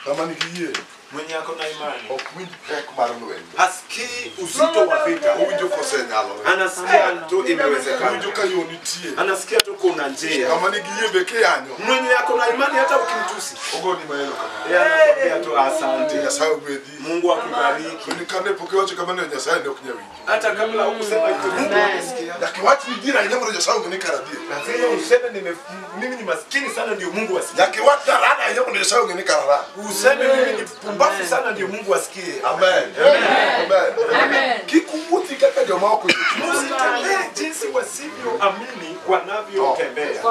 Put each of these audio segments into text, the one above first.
Kama nigi yie. Mwenye ako na imani Ok winj pek mar lweny. hasikii uzito wa vita, Owinjo kosenyalore. anasikia tu imewezekana, Owinjo ka yo nitie. anasikia tu kuna njia. Kama nigi yie be kiyanyo. Mwenye ako na imani hata ukimtusi Ogoni maelo kamano. yeye anakwambia tu asante, Nyasaye ogwedhi. Mungu akubariki. Koni kane pok iwacho kamano Nyasaye ne ok nyal winjo. Hata kabla hukusema hivyo Mungu amesikia. Nyaka iwach ni jira ahinya mondo Nyasaye ong'e ni kara adier. Lazima useme mimi ni maskini sana ndio Mungu asikie. Nyaka iwach ni arada ahinya mondo Nyasaye ong'e ni kara rach. Useme mimi ni pumbafu sana ndio Mungu asikie. Amen. Amen. Amen. Kik uwuothi kaka joma ok oyie. Msitembee jinsi wasivyoamini wanavyotembea.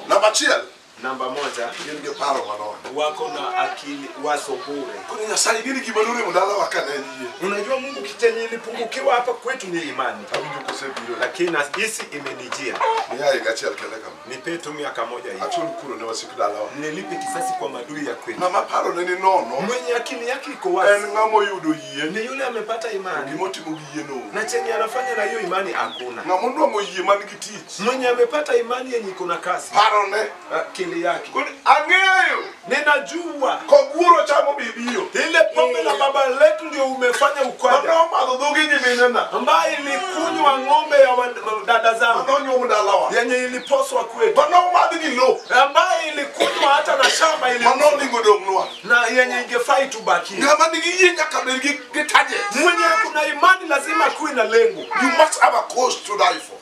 Namba achiel, Namba moja, gin gi paro manono. wako na akili wazo bure. Koro Nyasaye gini gima noremo dalawa ka ne en yie. Unajua Mungu kichenye ilipungukiwa hapa kwetu ni imani, Awinjo kosebiro. lakini hisi imenijia. Miya higa achiel kende kama. Nipe tu miaka moja hii, Achul kuro ne wasik dalawa. nilipe kisasi kwa madui ya kwetu. Ng'ama parone ni nono Mwenye akili yake iko en wazi ng'ama oyudo yie ni yule amepata imani, gimotimo gi yieno onge. na chenye anafanya na hiyo imani hakuna. Ng'ama onwang'o yie man gi tich Mwenye amepata imani yenye iko na kasi, parone akili yake, koni ang'eyo ninajua koguro chamo bibiyo ile pombe la baba letu ndio umefanya ukwaja, manomadho dhoge nyiminena ambaye ilikunywa ng'ombe ya dada zangu manonyuom dalawa yenye iliposwa kwetu, manomadh gi lo ambaye ilikunywa hata na shamba ili manoningo dong'nwa na yenye ingefai tubakie. ng'ama nigi yie nyaka bed gi target. Mwenye kuna imani lazima kuwe na lengo. You must have a cause to die for,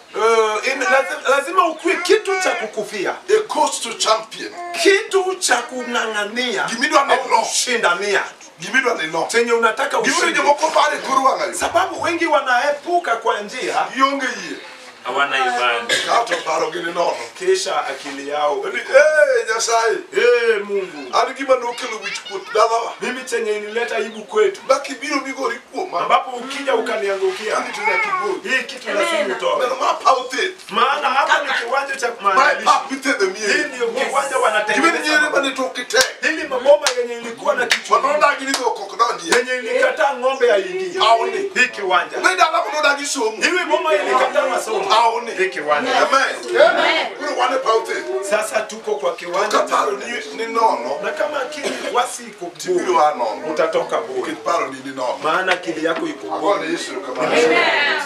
Lazima ukuwe kitu cha kukufia, a cause to champion, kitu cha kung'ang'ania, gimidwa ne au lo kushindania gimidwa ne lo chenye unataka gimiro ushinde, jomoko pare e kor wang'ayo sababu wengi wanaepuka kwa njia, gionge yie hawana imani, kato paro gi ni nono. kisha akili yao Ni, "Eh, Nyasaye Mungu, an gima nokelo wich kuot dalawa mimi chenye inileta aibu kwetu, bakibiro migori kuoma ambapo ukija ukaniangukia ani to nyaka igol hii kitu lazima utoe, neno ma paw theth maana hapa ni kiwanja cha ma maandalizi. pap mitedhe Hii mieri ndio kiwanja gimeni wanatengeneza nyere mane tokgi tek hili maboma yenye ilikuwa na kichwa manodagi ni dhok ok donjie yenye ilikataa ng'ombe aingie Aoni. hii kiwanja. Obed dala manodagi somo Hivi boma ilikataa masomo aoni. hii kiwanja. Amen. Koro wan e paw theth Sasa tuko kwa to kiwanja ka paro ni nono na kama akili wasi iko tibiro bure, a nono utatoka bure, nikech paro ni nono. maana akili yako iko bure. Agone Yesu erokamano.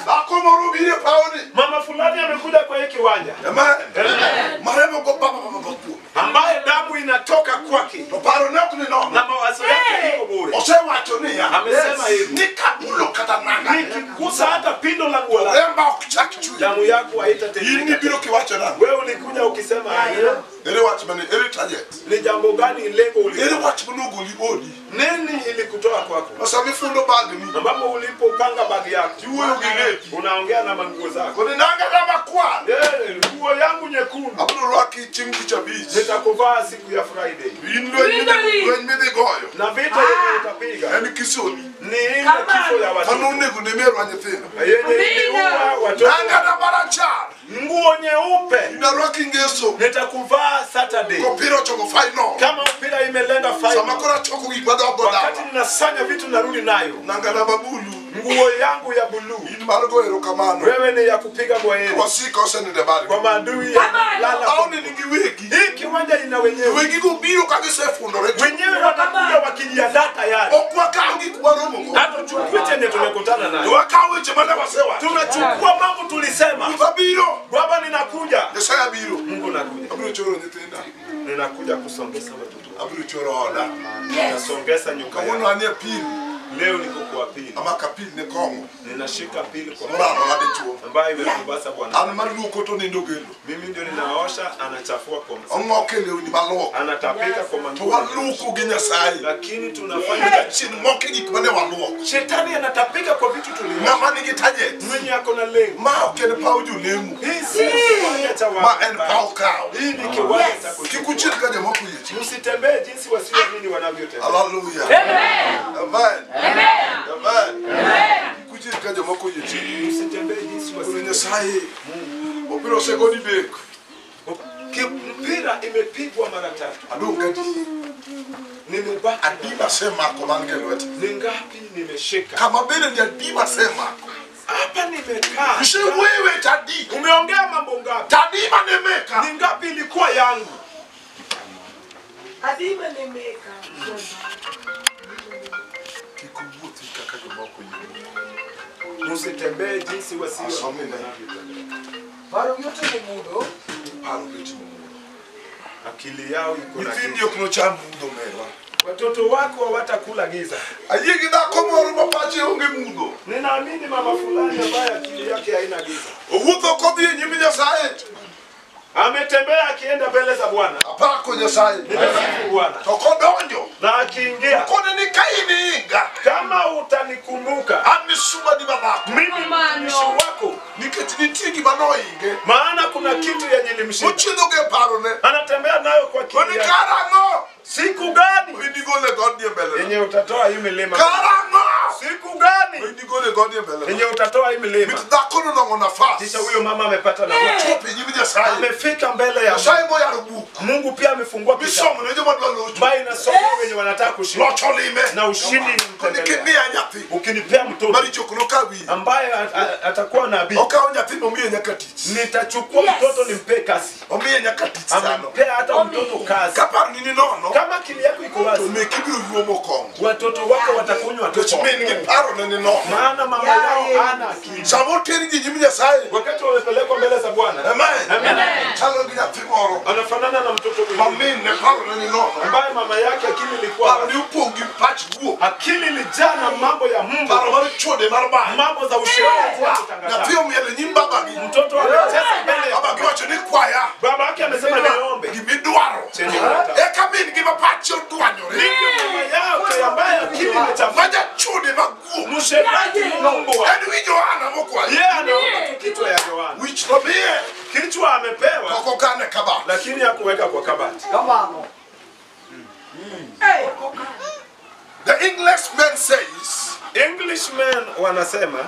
Dhako moro obiro e pawni. Mama fulani amekuja kwa hii kiwanja Amen. Maremo go baba baba baba kuome. ambaye damu inatoka kwake To paro ne ok ni nono. na mawazo yake iko bure. Osewacho niya. Amesema hivi, Ni kabulo kata nanga. nikigusa hata pindo la nguo lako, Remba ok chak chwe. damu yako In haitatetemeka. nibiro kiwacho nang'o? Wewe ulikuja ukisema Ere wach mane ere target. ni jambo gani lengo Ere ulikuwa wach manogoli odi. nini ilikutoa kwako, Ma sama ifundo bagni ambapo ulipopanga bagi yako tiwuoyo gi lepi. unaongea na manguo zako, Koni nanga na makwar. Nguo yangu nyekundu Abiro rwaki chieng' tich abich. nitakuvaa siku ya Friday, In lweny midhi goyo. na vita yenye utapiga En kisoni. ni ile kifo ya watoto Manonego ne merwa nyithindo. yenye iliua watoto. Nanga na marachar. Nguo nyeupe Inarwaki ngeso. nitakuvaa Saturday Kopira ochomo final. kama mpira imelenda Sama final. koro achoko gik madok go Wakati dala. ninasanya vitu narudi nayo, Nanga na mabulu. nguo yangu ya buluu, In mar go erokamano. wewe ni ya kupiga kwaheri Wasika osenindo e bargi. kwa maadui lala. Aoni nigi wegi. Hii kiwanja ina wenyewe, Wegi go biro ka gisefundore. wenyewe watakuja wakijiandaa tayari. Ok wakaw gik waromogo. Hatuchukui chenye tumekutana nayo, Wakaw weche mane wasewacho. tunachukua mambo tulisema. Ruoth abiro. Baba, ninakuja. Nyasaye abiro. Mungu nakuja, Abiro choro nyithinda. ninakuja kusongeza watoto, Abiro choro oda. nasongeza nyumba Kawuono yangu. an e apil. Leo niko kwa pili, Amako apil ne kong'o. ninashika pili kwa Morano ga dichuo. ambayo imekumbasa bwana. An maluoko to nindo kendo. Mimi ndio ninaosha, anachafua kwa msana, Ong'ok e lewni maluoko. anatapika kwa To manguo, waluoko gi Nyasaye. lakini tunafanya Jachien mok e gik mane waluoko. shetani anatapika kwa vitu tulio. Ng'ama nigi target. Mwenye ako na lengo. Ma ok en paw jolemo. Hii si kiwanja cha Ma en watu. paw kaw. Hii ni kiwanja cha Kik kuchukua. uchil ka jomoko oyie. Msitembee jinsi wasioamini wanavyotembea. Hallelujah. Amen. Amen. Kik uchil ka jomoko oyie. Msitembee jinsi Koro wasioamini. Nyasaye opira osego didek. Mpira imepigwa mara tatu. Adong' gadi. Nimebaki. Adi masemako man go e lweta. Ni ngapi nimeshika? Kama bende ni adi masemako. Hapa nimekaa. Isewuoyo weche adi. Umeongea mambo ngapi? To adi mane meka. Ni ngapi ilikuwa yangu? Kikubuti kaka jomoko yie. Msitembee jinsi wasio. Asomine. Paro yote ni mudo. Paro yote ni mudo. Akili yao iko na giza. Ok nocham mudho merwa. Watoto wako hawatakula giza. Ayie gi dhako moro ma pache onge mudho. Ninaamini mama fulani ambaye akili yake haina giza. Owuotho kodhi e nyim Nyasaye. Ametembea akienda mbele za Bwana. Apako Nyasaye. Nimesifu Bwana. To kodonjo. Na akiingia. Kone ni kaini inga. Kama utanikumbuka. An misumba ni babako. Mimi mtumishi wako. Nikech nitie gima noinge. Maana kuna kitu yenye ilimshinda. Mochiedho gi e parone. Anatembea nayo kwa akili Koni yake. karang'o? Siku gani? Inigole godni e mbele. Yenye utatoa hii milima. Karang'o? Siku gani? Inigole godni e mbele. Yenye utatoa hii milima. Mit dhako no nwang'o nafas. Kisha huyo mama amepata nafasi. Ochopo e nyim Nyasaye. Amefika mbele ya Nyasaye moyaro buk. Mungu pia amefungua kitabu. Misomo ne joma dwa locho. Ambayo inasoma wenye wanataka kushinda. Loch olime. Na ushindi Koni mtembelea. kimiya nyathi. Ukinipea mtoto Maricho ok nokaw wiyi. ambaye atakuwa nabii. Okawo nyathi momiye nyaka tich. Nitachukua mtoto nimpe kazi. Omiye nyaka tich sano. Amempea hata mtoto kazi. Kaparo ni nono. Kama akili yako iko To wazi, meki biro yuomo kong'o. watoto wako watakunywa tu. Nikech min gi paro ne ni nono. Maana mama yao hana akili. Sama oter ji nyim Nyasaye. Wakati wamepelekwa mbele za Bwana, Amen. Amen. Chalo gi nyathi moro. Anafanana na mtoto Ma mwingine min ne paro ne ni nono. ambaye mama yake akili ilikuwa Paro ne opong' gi pach guo. akili ilijaa na mambo ya Mungu, Paro mar chode mar bayo. mambo za usherati na Nyathi kutangatanga. omielo e nyim babagi. Mtoto amecheza mbele ya Babagi wacho ni kwaya. baba yake, amesema niombe Gimidwaro. chenye unataka. Eka min gi ma pache odwanyore. Ndivyo mama yake ambaye akili imechafuka, Ma jachode ma guo. msherati mbwa, En wi Johana mokwayo. yeye anaomba tu kichwa ya Yohana. Wich nomiye. Kichwa amepewa, Ok okane kabat. lakini hakuweka kwa kabati. Kamano. The Englishman says, Englishmen wanasema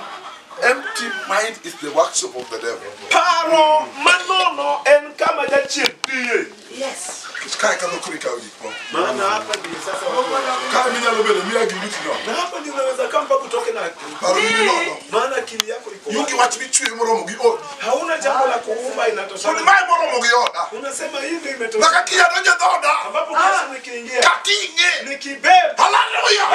empty mind is the workshop of the devil. paro manono en kama jachien tiye. Yes. Nikech kae kama koro ikawo gik moko. Maana hapa ndio sasa watu Kae minyalo bedo miya gi luti nono. na hapa ndio unaweza kaa mpaka utoke na akili. Paro ni nono. Maana akili yako iko Ionge wazi. wach michweyo moromo gi odi. Hauna jambo la kuumba inatosha. Kod mae moromo gi oda. Unasema hii ndio imetosha. Maka kinya donjo e dhoda. Ambapo kesho nikiingia Kating'e. nikibeba. Hallelujah.